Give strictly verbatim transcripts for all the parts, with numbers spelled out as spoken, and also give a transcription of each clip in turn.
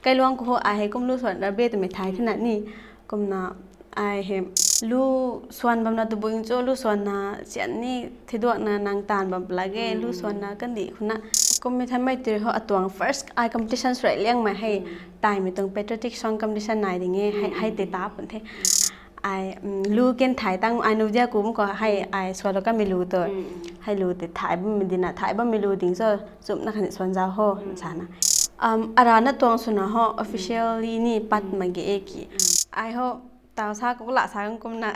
Kailuang khou ai hei kum lu swan ra be twmei thay thena ni. Kumna ai hei lu swan bamna tabui cho, lu swanna sian ni thiduakna nang taanv bam pla ge, lu swanna kandih khuna. Kummei thaymei tei ho atuang first ai competition sw rey liangmei hei, taimei tuang patriotic song competition nai ding e, hei, hei tei ta pun the. Ai, lu ken thay tang ai Navodaya kum khou hei ai swalou kanmei lu tu. Hei lu tei thay bammei dina, thay bammei lu ding cho, chumna khan swan zau ho, sana. Arana tuang swna ho, officially ni pat mak ge e ki. Ai ho, taw sa khou la sa kan kumna.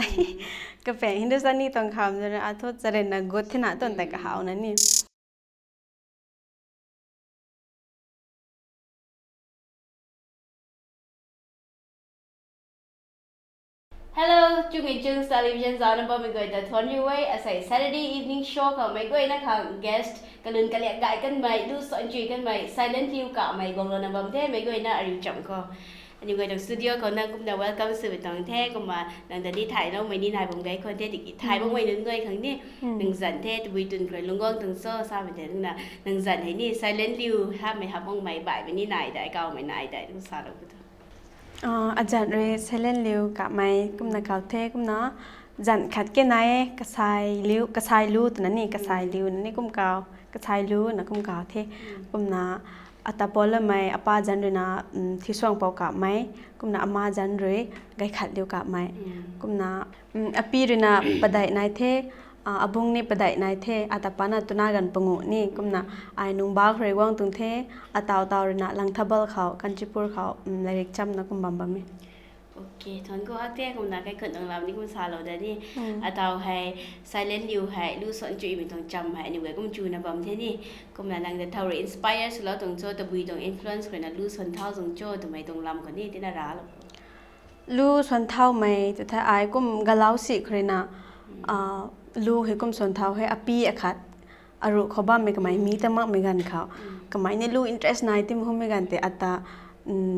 Kapeng Hindustani tuang kham zana, athu charynna gut thena tuang tei kahawna ni. Hello, Chungi Chung's Television zaucna bammei guay ta thuanc riu e, asei Saturday evening show khou meic guayna khang guest kalun kaliak gay kanmei, lu swan chui kanmei, Silent Liu Kamei guanglouna bam the, meic guayna ariu cham khou. Aniw guay tuang studio khou nang kumna welcome swmei tuang the, kumna nang ta ni thayloumei ni nai bam gay khwan the, tiki thay bammei nunc guay khang ni, nang zanc the, tabui tun khou rui lungc guang tuang cho, samei the, kumna nang zanc hei ni, Silent Liu, hamei hap makmei, baihmei ni nai dai, kawmei nai dai, kum salou pu tu. Azanc rui Silent Liu Kamei, kumna kaw the, kumna zanc khat ke nai e, Kasai Liu, Kasai Lu twna ni, Kasai Liu na ni kum kaw, Kasai Lu na kum kaw the, kumna ata paloumei, apa zanc ruina, Thisuangpou Kamei, kumna ama zanc rui Gaikhatliu Kamei, kumna, api ruina padeih nai the, abung ni padeih nai the, ata pana twna ganv panguh ni, kumna ai Nungbak rui guang tuang the, ataw taw ruina Langthabal khou, Kanchipur khou, lairik chamna kum bam bam e. Ok, thuanc ku hak the, kumna kaikhunc tuang lam ni kum salou da ni. Ataw hei, Silent Liu hei, lu swan chuimei tuang cham hei, aniw guay kum chuna bam the ni. Kumna nang ta thow rui inspire swlou tuang cho, tabui tuang influence khou ruina lu swan thau tuang cho, twmei tuang lam khou ni, tina raclou. Lu swan thaumei, tu the ai kum galau si khou ruina, lu hei kum swan thau hei api akhat, aruh khou bammei kamei mi ta makmei ganv khou. Kamei ni lu interest nai tim humei ganv tei ata,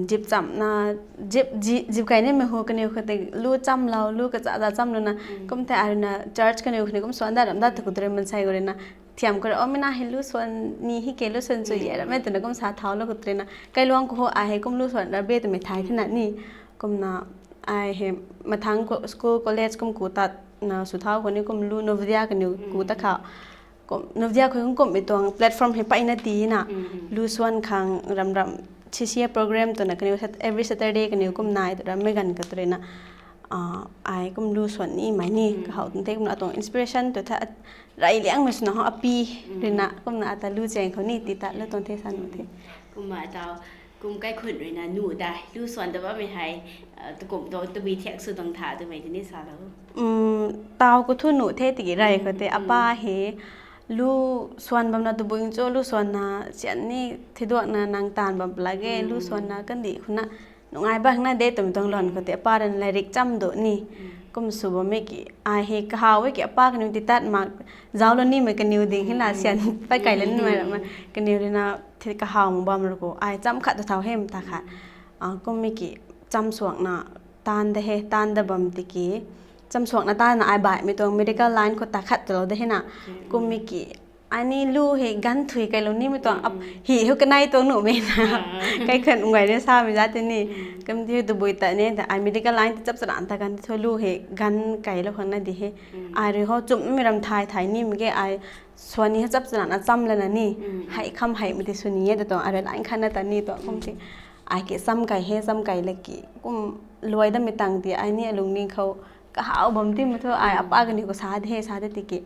zip chamna, zip, zip kai nimei hu kaniw khou tei lu chamlou, lu kacha cha chamlouna, kum the ai ruina church kaniw khou ni kum swan dat ram dat tu khou tu rui mansei khou ruina, thiam khou rui, o, mei na hei lu swan ni hi ke, lu swan chui e rammei twna kum sa thaulou khou tu ruina. Kailuang khou ho ai hei kum lu swan ra be twmei thay thena ni. Kumna ai hei mathang school, college kum ku tatna sw thau khou ni kum lu Navodaya kaniw ku ta khou. Navodaya khou kum kummei tuang platform hei paina tina. Lu swan khang ram ram C C A program twna kaniw every Saturday kaniw kum nai tu rammei ganv khou tu ruina. Ai kum lu swan nimei ni kahow tuang the, kumna atuang inspiration tu the, rey liangmei swna ho api ruina, kumna ata lu chaeng khou ni ti tatlou tuang the sa nuh the. Kumna ataw, kum kaikhunc ruina nuh dai, lu swan ta bammei hei, takum tuang tabui thiak sw tuang tha twmei tini salou. Taw khou thu nuh the tiki rey khou tei apa hei, lu swan bamna tabui cho, lu swanna sian ni thiduakna nang taanv bam pla ge, lu swanna kandih khuna, nungai bangna de twmei tuang lon khou tei apa ruina lairik cham du ni. Kum sw bammei ki, ai hei kahow e ki apa kaniw ti tat mak, zauclou nimei kaniw ding hei la sian pat kai lou nimei ramna, kaniw ruina kahow mak bam ra khou, ai cham khat tu thau hei mata khat. Kummei ki, chamsuakna taanv da he, taanv da bam tiki, chamsuakna taanvna ai baihmei tuang medical line khou ta khat talou da hena. Kummei ki, ai ni lu hei ganv thui kailou nimei tuang, hi hei kanei tuang nuhmei na. Kaikhunc guay ni samei za tei ni. Kum ti tabui ta ni, ta ai medical line ti chap charan ta ganv thu lu hei ganv kailou khang na di he. Ai rui ho chumhmei ram thay thay nimei ge ai swan ni hei chap charan a cham lana ni. Hei kham heimei tei sw ni e ta tuang, ai rui line khatna ta ni tuang kum ti. Ai ki cham kai he, cham kai la ki. Kum luai dammei tang ti ai ni alungning khou kahow bam timei thu ai apa kaniw khou sa de he, sa de tiki.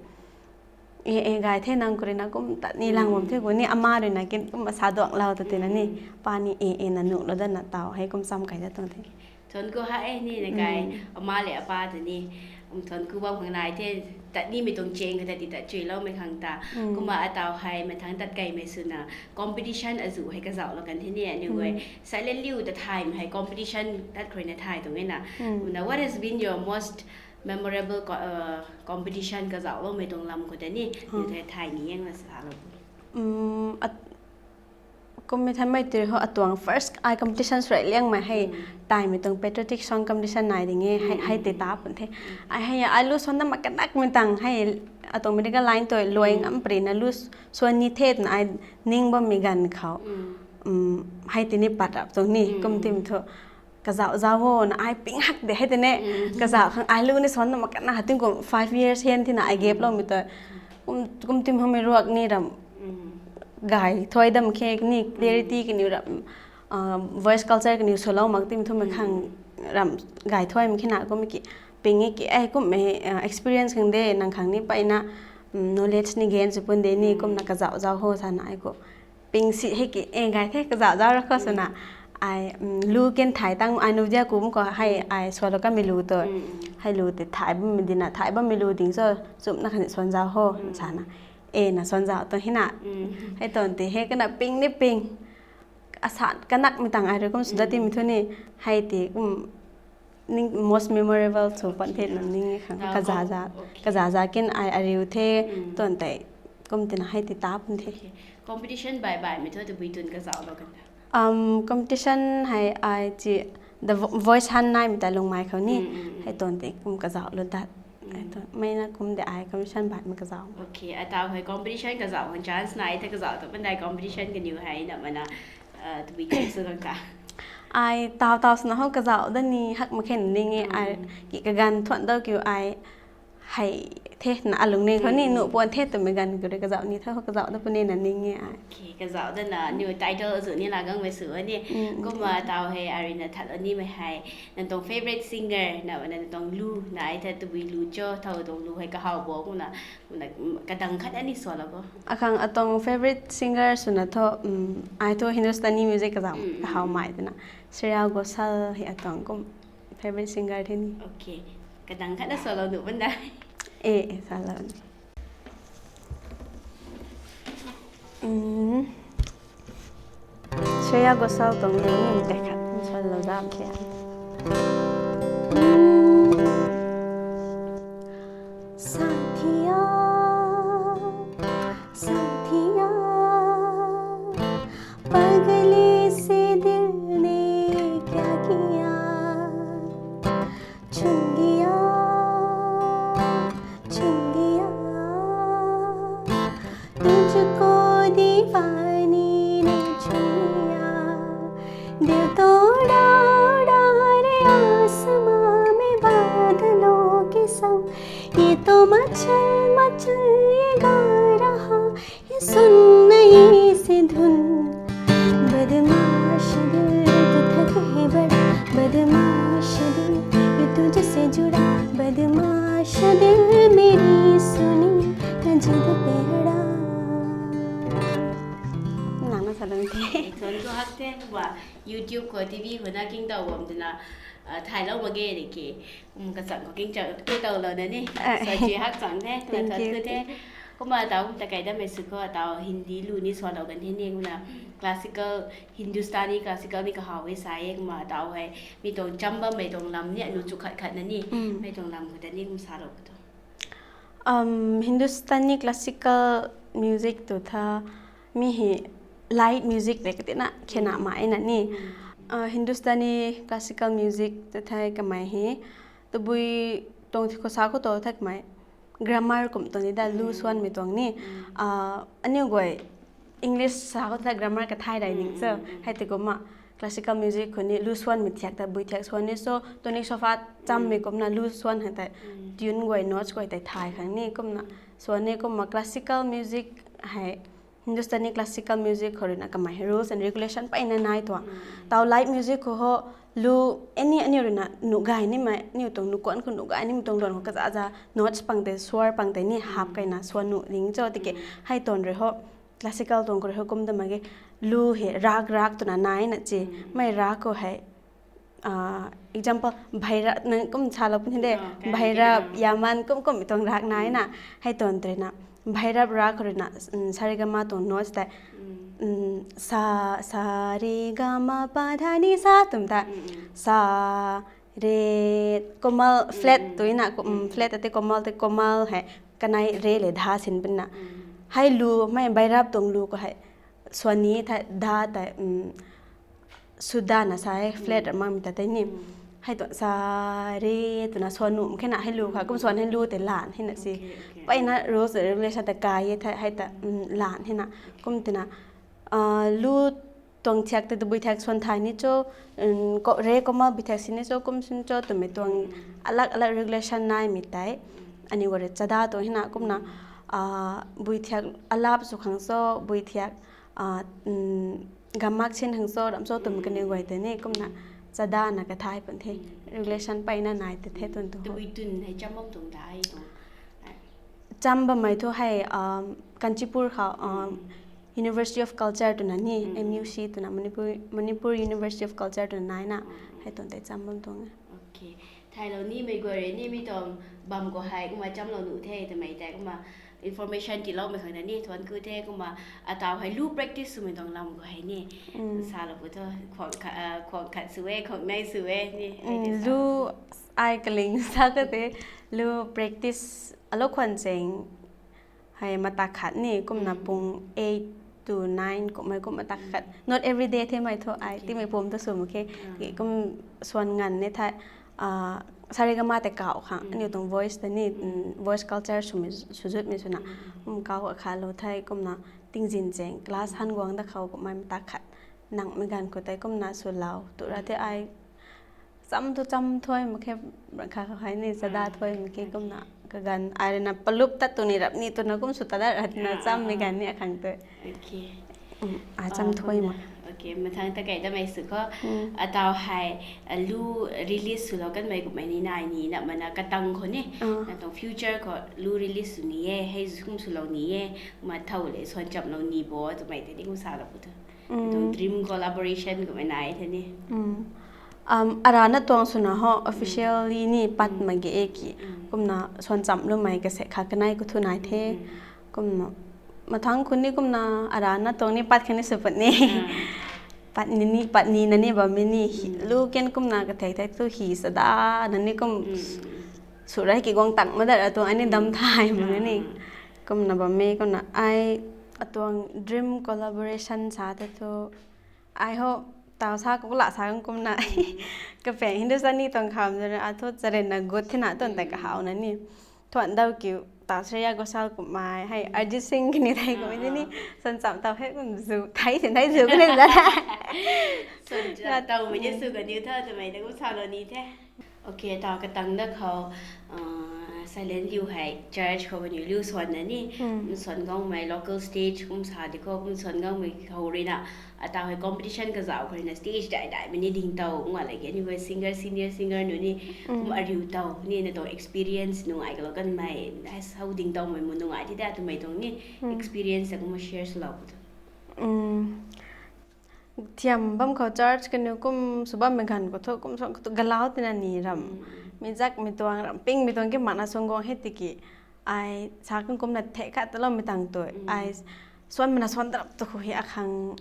E, e, gay the nang khou ruina kum tat ni lang bam the khou ni ama ruina kin kum sa duanglou ta tina ni. Pa ni e, e na nuhlou dana taw hei kum cham kai da tuang the. Thuanc ku ha e ni na kai, ama le apa ta ni. Thuanc ku bam khang nai the, tat nimei tuang chaeng khou ta ti tat chuiloumei khang ta. Kumna ataw hei mathang tat kaimei swna competition azuh hei kazauhlou kan the ni, aniw guay. Silent Liu ta thaymei hei competition tat khou ruina thay tuang e na. Kumna what has been your most memorable competition kazauhloumei tuang lam khou ta ni, niw thei thay ni yangna salou. Kummei thaymei tei ho atuang first ai competition sw rey liangmei hei, taimei tuang patriotic song competition nai ding e, hei tei ta pun the. Ai hei ai lu swan na mak kanakmei tang hei, atuang medical line tu luai ngam prina lu swan ni the twna ai ning bammei ganv khou. um, hei tini pat rap tuang ni, kum tim thu, kazauh zauh ho na ai ping hak de hei tini, kazauh khang ai lu ni suan na mak kana hating kum five years hen thina ai gap lou mi ta, kum, kum tim hami ruak ni ram, gay thuai dam khe ni clarity kaniw ram, uh, voice culture kaniw swlou mak tim thu mei khang ram gay thuai mak khe na kum ki ping e ki, ai kum mei, uh, experience khang de nang khang ni paina, um, knowledge ni gain sw pun de ni kumna kazauh zauh ho sana ai ku ping si hei ki, e, gay the kazauh zauh ra kho swna. Ai, um, lu ken thai tang ai nu dia kum ko hei ai swalou ka mi lu to. Hei lu te thai bam mi dina, thai bam mi lu ding so, sumna khan suan zauh ho, sana. E, na suan zauh to hina. Hei ton te hei kana ping ni ping. Asan kanak mi tang ai rui kum suda ti mi thu ni, hei ti kum ning most memorable sw pan the na ning e khang. Kazaza, kazaza kin ai ariu the, ton tei kum tina hei ti ta pun the. Competition bai bai mi thu tabui tun kazauh lou kan ta. Um, competition hei ai chi The Vo-, Voice Han nai mi ta Lungmei khou ni. Hei ton tei kum kazauh lou dat. Hei ton, mei na kum de ai competition bai mi kazauh. Okay, atau hei competition kazauh hon chance nai ta kazauh ta pan dai competition kaniw hei na mana, uh, tabui tun sw kan ta. Ai tau tau swna ho kazauh da ni hak mak khe na ning e ai ki kaganv thuan dau kiu ai hei the na alung ni khou ni nuh puan the twmei ganv kiu rui kazauh ni tha ho kazauh da puni na ning e ai. Okay, kazauh da na niw title zu ni la gang mei sw ni. Kumna tau hei arui na that ni mei hei. Nang tuang favourite singer na, na tuang lu na ai the tabui lu cho, thau tuang lu hei kahaw bo kumna, kumna, kadang khat ani swalou bo. Akhang atuang favourite singer swna thu, um, ai thu Hindustani music kazauh kahaw mei twna. Shreya Ghoshal hei atuang kum favourite singer the ni. Okay. Kadang khat na swalou nuh bam da. E, e, swalou ni. Shreya Ghoshal tuang lu ni kai khat swalou zam the. साथिया, साथिया, पगले से दिल ने क्या किया, छू लिया, छू लिया, तुझको दीवानी ने छू लिया। दिल तो उड़ा उड़ा रे आसमां में बादलों के संग, ये तो मचल मचल ये गा रहा, ये सुन नई सी धुन। बदमाश दिल तो थक है बड़ा, बदमाश दिल, ये तुझसे जुड़ा, बदमाश दिल मेरी सुनी ना जिद पे अड़ा। Nang na sa dang the. Thon ko hak the, wa YouTube ko, TV ko na king tau bam twna, ah, thaylou mak ge de ki. Um, kachang ko king chang, king tau lou na ni. Ah. Sa chi hak chang the, na Thank thon you. Ko the. Kumna tau kum ta kai da mei sw ko, tau Hindi lu ni swalou kan the ni kumna classical, Hindustani classical ni kahaw e sa e kumna tau hei. Mi tuang cham bammei tuang lam ni anu chu khat khat na ni. Mm. Mei tuang lam khou ta ni kum salou ko tu. Um, Hindustani classical music tu tha mi hei light music le kati na khena ma e na ni. Uh, Hindustani classical music tu thei kamei hei tabui tuang thi khou sa khou tu thei kamei grammar kum tuang ni da lu swan mi tuang ni. Uh, aniu guay English sa khou ta grammar kathai dai ning so. Hei ti kumna classical music khou ni lu swan mi thiak ta bui thiak swan ni so tonic solfa cham mi kumna lu swan hei ta tune guay notes guay ta thai khang ni kumna swan ni kumna classical music hei Hindustani classical music khou rui na kamei hei rules and regulation peyna nai tuang. Tau light music khou ho lu any, aniu rui na nuh gay nimei, aniu tuang nuh kuan khou nuh gay nimei tuang luan khou kaza za notes pang tei, swar pang tei ni hap kei na swan nuh ning cho tiki hei tuang rui ho classical tuang khou rui ho kum da mak ge lu hei rak rak twna nai na chi. Mei rak khou hei Ah, example, bhairap, nang kum salou pun hinde, bhairap, yaman, kum kum tuang rak nai na, hei tuang tei na, bhairap rak khou rui na, mm, sarigama tuang notes tei, mm, sa, sa, re, ga, ma, pa, dha, ni, sa, tum ta, sa, re, komal, flat tu na, ko-, mm, flat tei komal, tei komal hei, kanei re le dha sin pun na. Hei lu, mei bhairap tuang lu khou hei, swan ni tha, dha tei, mm, sudha na sa e, flat ra mak mi ta tei ni. Hei tuang sa re twna swan nuh khe na hei lu kha, kum swan hei lu tei lan hei na si. Peyna rules and regulation ta kai e thei, hei ta, mm, lan hei na. Kum tina, ah, lu Tuang thiak tei tabui thiak suan thay ni cho, re comma bui thiak si ni cho, kum sini cho twmei tuang alat alat regulation naimei tei aniw guay rui chada tuang hina kumna, bui thiak alap sw khang cho, bui thiak gamak sin khang cho, ram cho twmei kaniw guay tei ni kumna chadana kathay pun the, regulation peyna nai tei the twn tu. Tabui twn hei cham bam tuang ta ai tuang. Cham bammei thu hei Kanchipur khou University of Culture twna ni, M U C twna, Manipur University of Culture twna naina, hei tuang tei cham bam tuang e. Thaylou nimei guay rui ni mi tuang bam khou hei kumna chamlou nuh the twmei tei kumna information tiiloumei khang na ni thuan ku the kumna, ataw hei lu practice swmei tuang lam khou hei ni salou pu thu, khuang khat sw e, khuang nei sw e ni, lu ai kaling sa ka tei, lu practice alou khwan cheng hei mata khat ni kumna pung eight to nine kummei kum mata khat, not everyday themei thu ai timei pum tu sw mak khe, kum suan nganv ni thei, sa re ga ma tei kauh khang aniw tuang voice tei ni, voice culture swmei swzutmei swna, kum kauh akhalou thei kumna tingzin cheng class han guang da khou kummei mata khat nangmei ganv khou tei kumna swlou tu ra the ai cham thu cham thuai mak khe, kha kha hei ni chada thuai mak khe kumna kaganv ai rui na palup tat tu ni rap ni twna kum sw ta dat ra twna chammei ganv ni akhang tu. Ai cham thuai mak. Mathang ta kei damei sw kho. Ataw hei lu release swlou kanmei kummei ni nai ni na mana katang khou ni, na tuang future khou lu release sw ni e, hei kum swlou ni e, kumna thow le suan chamlou ni bo twmei tei ni kum salou pu thu, tuang dream collaboration kummei nai the ni. Arana tuang swna ho officially ni pat mak ge e ki, kumna suan chamloumei kase kha kanei khou thu nai the. Kumna mathang khou ni kumna arana tuang ni pat kha ni sw pat ni, pat ni ni pat ni na ni bammei ni, lu ken kumna kathek thek thu hi chada na ni kum sw ra ki guang tang ma dat ra tuang ai ni dam thay mak ni. Kumna bammei kumna ai atuang dream collaboration sa the thu, ai ho taw sa kula sa kan kumna kapeng Hindustani tuang kham zara athu charena gut thina tuang tei kahawna ni thuan daw kiu, taw Shreya Ghoshal kummei hei Arjit Singh kani thei kummei ni suan cham taw hei kum zu thei sin thei zu kani zara. Tawmei ni sw kaniw tha twmei ta kum salou ni the. Okay, taw katang da khou Silent Liu hei church khou kaniw liu suan na ni, suan gangmei local stage kum sa di khou kum suan gangmei khou rui na, ataw hei competition kazauh khou rui na stage dai daimei ni ding taw nga le ke ni singer, senior singer nu ni kum ariu taw ni na tuang experience nungai kalou kanmei, hei sau ding tawmei mu nungai ti ta twmei tuang ni experience ta kum share swlou pu thu. Thiam bam khou church kaniw kum sw bammei ganv khou thu kum suan khou thu galau tina ni ram, mi zakmei tuang ram pingmei tuang ki mana suan guang hei tiki, ai sa kan kumna thek khat taloumei tang tu ai suanmei na suan darap tu khou hei akhang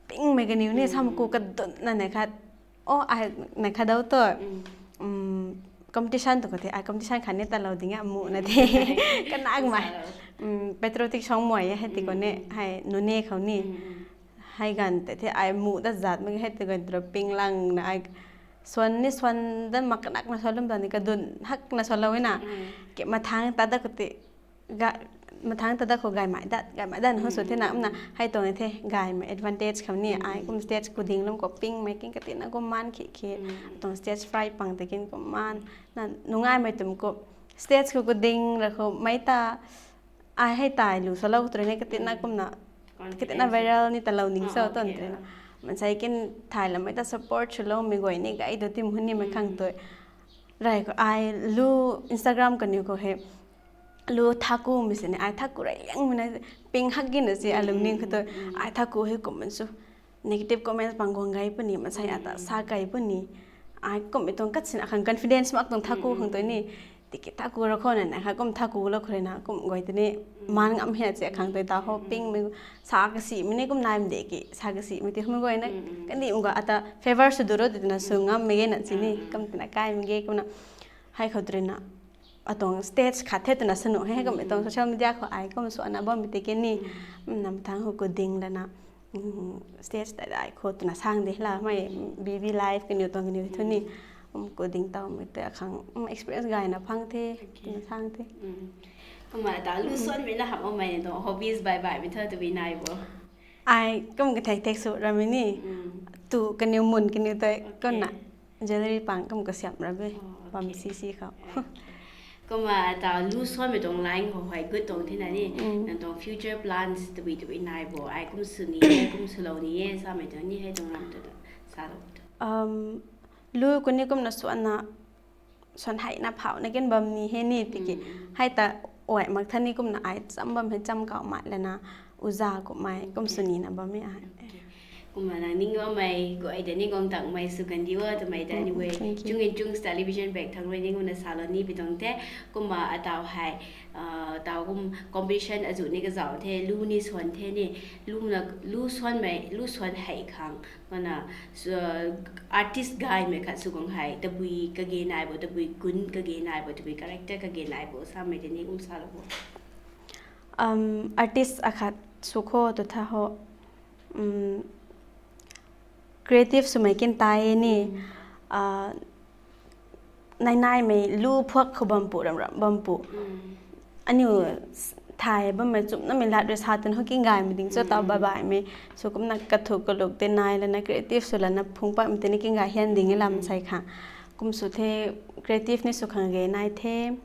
pingmei kaniw ni sam ku kadunna nei khat, o ai nei khat dau tu competition tu khou the ai competition khat ni talou ding e amu na the, kanakmei patriotic song muai e hei ti khou ni hei nune khou ni hei ganv tei the ai mu dat zat mak ge hei tei ganv tei ping langna ai suan ni suan dat mak kanakna suan lum ta ni kadun hakna suanlou e na, ke mathang ta dat khou ti mathang ta dat khou gaymei dat gaymei dat na ho sw thena kumna hei tuang the gaymei advantage khou ni ai kum stage khou ding lum khou pingmei king katina kum maan khe khe, tuang stage fright pang tei kin kum maan na nungaimei twm khou stage khou khou ding ra khou mei ta ai hei tai lu salou tu rui ni katina kumna katina viral ni talou ning cho tuan tei na, mansei kin thay lamei ta support swloumei guay ni gay tu tim hun nimei khang tu rai khou ai lu Instagram kaniw khou hei lu thaku mei sini ai thaku rei liangmei na ping hak gina si alungning khou tu ai thaku hei kum man su negative comments pang guang gay puni mansei ata sa gay puni ai kummei tuang kat sin akhang confidence mak tuang thaku khang tu ni tiki thaku ra khou na na kha kum thaku lou khou rui na kum guay tei ni maan ngam hei na che khang tei ta ho pingmei sa kasimei ni kum naimei de ki sa kasimei ti hmei guay na kandihmei guay ata favour sw du ro twna sw ngammei ge na sini kum tina kaimei ge kumna hei khou tu rui na atuang stage khat the twna sanu hei kummei tuang social media khou ai kum suana bammei tiki ni nam thang hu ku ding lana stage tei dai khou twna sang de la mei B B Live kaniw tuang kaniw thu ni kum ku ding tawmei tei akhang experience gayna phang the twna sang the. Kumna ta lu suanmei na hamh bammei tuang hobbies bai baimei thu tabui nai bo? Ai kum kathei thek sw ramei ni. Tu kaniw mun kaniw tei kumna jewellery pang kum kasiam rabe. Bam sisi khou. Kumna tau lu suanmei tuang line khou hei gut tuang thena ni. Nang tuang future plans tabui tabui nai bo, ai kum sw ni e, kum swlou ni e samei tuang ni hei tuang ram tu tu salou tu. Lu kuni kumna suanna, suan heina phauna ken bam ni he ni tiki. Hei ta uai mak tha ni kumna ai cham bam hei cham kau mat lana uza kummei kum sw nina bam e ai. Kumna nang ning bammei guay ta ni guang tangmei sw kan di o twmei ta anyway. Chung in Chungs Television bak thang rui ni kumna salou ni pi tuang the. Kumna atau hei tau kum competition azuh ni kazauh the, lu ni suan the ni, lu suanmei, lu suan hei khang kumna artist gaymei khat sw guang hei tabui kage nai bo, tabui gun kage nai bo, tabui character kage nai bo samei tei ni kum salou bo. Artist akhat sw kho tu tha ho, creative swmei kin tai e ni. Nainaimei lu phuak khou bampu, ram ram bampu. Aniu thay bammei chumnamei lat rui sa tun ho king gaymei ding cho tau babaimei. Sw kumna kathu kaluk tei nai lana creative sw lana phung patmei tei ni king gay hian ding e lam sei khang. Kum sw the, creative ni sw khang ge nai the,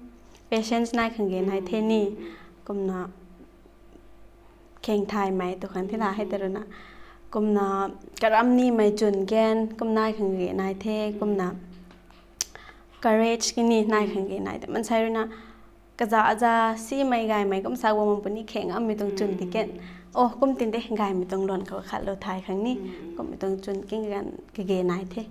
patience nai khang ge nai the ni. Kumna kheng thaymei tu khang thila hei tei ruina. Kumna karam nimei chwn gen kum nai khang ge nai the, kumna courage kini nai khang ge nai the. Mansei ruina kaza aza simei gaymei kum sa guang puni kheng ammei tuang chwn ti ken. O kum tin de gaymei tuang luan khou khatlou thay khang ni. Kummei tuang chwn king gan kage nai the.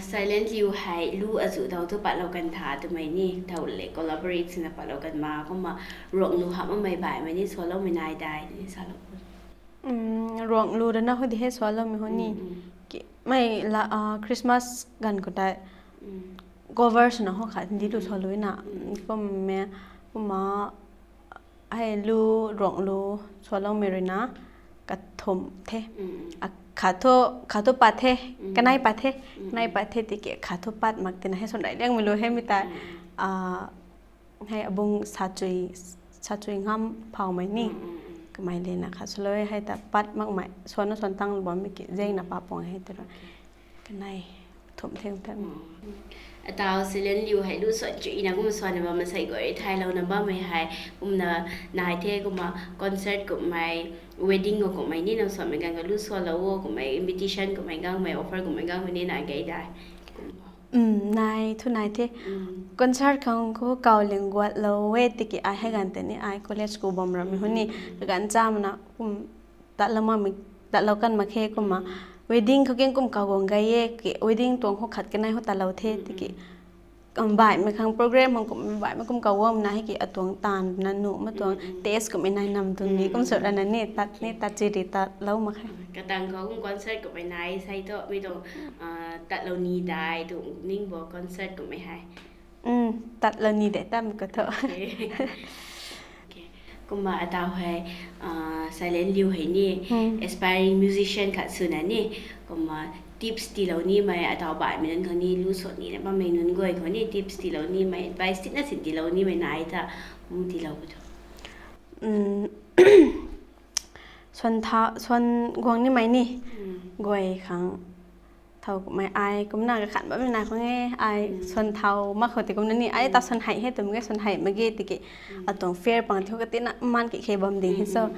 Silent Liu hei lu azuh tau thu patlou kan tha twmei ni, thau le collaborate sina patlou kan ma, kumna Ruanglu hap mamei baihmei ni sualoumei nai dai ni salou. Ruanglu rana ho di hei sualoumei ho ni. Mei Christmas ganv khou tei cover swna ho khat Hindi lu sualou na. Kummei, kumna hei lu, Ruanglu sualoumei ruina kathumh the. Khat thu, khat thu pat the, kanei pat the, kanei pat the tiki khat thu pat mak tina hei swn rey liangmei lu hei mi tei, hei abung Sachui, Sachui Ngam Phaumei ni. Kamei lena khat swlou hei ta pat makmei suanna suan tang bammei ki zengna pa puang hei tei rui. Kanei thumh the, thumh the. Atau Silent Liu hei lu suan chuina kum suanna bam masei guay thaylouna bammei hei kumna nai the, kumna concert kummei, wedding khou kummei ni nang suanmei ganv khou lu sualou o kummei invitation kummei gangmei, offer kummei gangmei ni nai gay dai. Nai thu nai the. Concert khang khou kau ling guatlou e tiki ai hei ganv tei ni ai college ku bam ramei ho ni. Kaganv chamna kum tatlou kan mak khe kumna. Wedding khou king kum kau guang gay e ki, wedding tuang khou khat kanei ho tatlou the tiki. Baihmei khang program khang kum baihmei kum kau guangmei na hei ki atuang taanv na nuh ma tuang taste kummei nai nam tuang ni kum sw rana ni tat ni tat chiri tatlou mak khe. Katang khou kum concert kummei nai sei thu mi tuang tatlou ni dai tuang ning bo concert kummei hei. Tatlou ni de tam ka thu. Kumna atau hei Silent Liu hei ni aspiring musician khat swna ni, kumna tips tiilou nimei atau baihmei nunc khou ni lu suan nina bammei nunc guay khou ni tips tiilou nimei, advice tina sin tiilou nimei nai ta, tiilou ka thu. Suan guang nimei ni guay khang thau kummei ai kumna kakhan bammei nai khang e, ai suan thau mak khou ti kumna ni ai ta suan hei hei twmei ge, suan hei mak ge tiki atuang fear pang thu katina man ki khe bam ding hei so.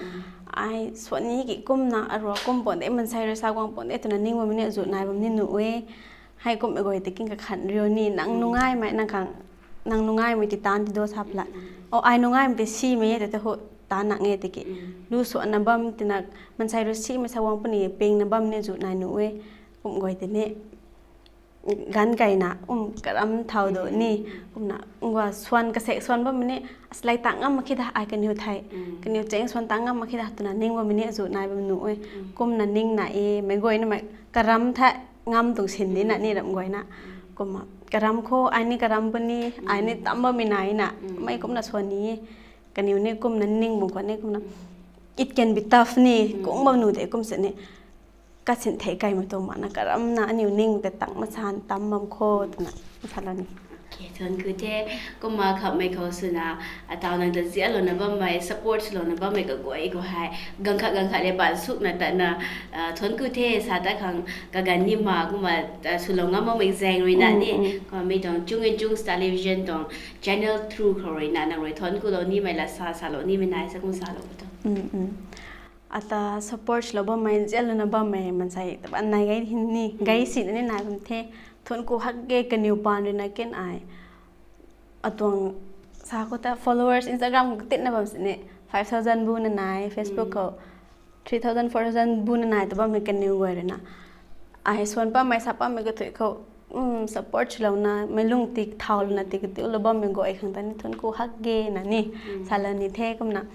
Ai suan ni ki kumna arua kum pon de, mansei rui sa guang pon de twna ning bammei ni azuh nai bam ni nuh e. Hei kummei guay tiki kakhan riu ni nang nungaimei nang khang, nang nungaimei ti taanc ti do sa pla. O ai nungaimei ti simei e tei ta hu taanc nang e tiki. Lu suanna bam tina mansei rui simei sa guang puni pingna bam ni azuh nai nuh e. Kum guay tei ni ganv kayna um karam thau do ni. Kumna ngua suan kasek suan bammei ni aslei tang ngam mak khe da ai kaniw thei. Kaniw cheng suan tang ngam mak khe da twna ning bammei ni azuh nai bam nuh e. Kumna ningna e meic guaynamei karam the ngam tuang sin dina ni ram guayna. Kumna karam khou ai ni karam puni, ai ni tam bammei naina mei kumna suan ni e. Kaniw ni kumna ning bam khwan ni kumna it can be tough ni kung bam nuh de kum sini. Kasin thei kaimei tuang mana karamna aniw ning tei tang masan tam bam kho twna salou ni. Thuanc ku the. Kumna khamhmei khou swna, ataw nang ta zianlouna bammei, support swlouna bammei kaguay khou hei, ganv khat ganv khat le ban sukna tatna, thuanc ku the sa tat khang kaganv ni ma kumna, swlou ngam makmei zaeng ruina ni, kumna mi tuang Chung and Chung Television tuang channel through khou ruina nang rui thuanc kulou nimei la sa salou nimei nai sa kum salou tu. Ata support swlou bammei, zianlouna bammei mansei taban nai gay ni, gay sina ni nai bam the. Thuanc ku hak ge kaniw paan ruina ken ai. Atuang sa khou ta followers Instagram khou katinna bam sini, five thousand buna nai, Facebook khou three thousand, four thousand buna nai ta bammei kaniw guay ruina. Ai swan pammei sa pammei kathui khou, support swlouna, meic lung ti thaulouna ti katiulou bammei guay khang ta ni thuanc ku hak ge na ni, salou ni the kumna.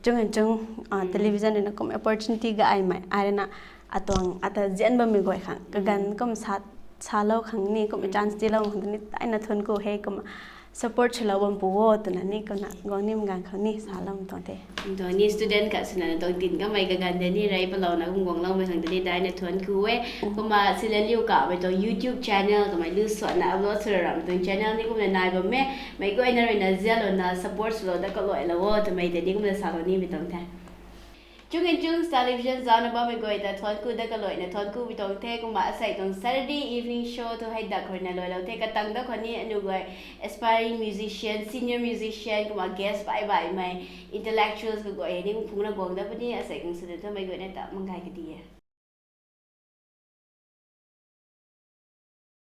Chung and Chung television ruina kum opportunity gaymei ai ruina, atuang ata zian bammei guay khang kaganv kum sa, salou khang ni kum chance tilou khang ta ni taina thuanc ku he kumna, support swlou bam pu o twna ni kumna guang nim ganv khou ni saloumei tuang the. Tuang ni student khat swna tuang tin kamei kaganv de ni rey palouna kum guangloumei khang ta ni taina thuanc ku e. Kumna silaliu kamei tuang YouTube channel kamei lu suanna upload swra ramei tuang channel ni kumna nai bam e. Meic guayna ruina zianlouna support swlou dat kaluailou o twmei tei ni kumna salou nimei tuang the. Chung and Chung Television zaucna bammei guay ta thuanc ku dat kaluaina thuanc ku pi tuang the. Kumna asei tuang Saturday evening show thu hei dak khou ruina luailou the. Katang dat khou ni aniu guay aspiring musician, senior musician kumna guest baih baihmei, intellectuals kaguay ni kum phungna guang dat puni. Asei kung swna thu meic guayna ta manggay kadi e.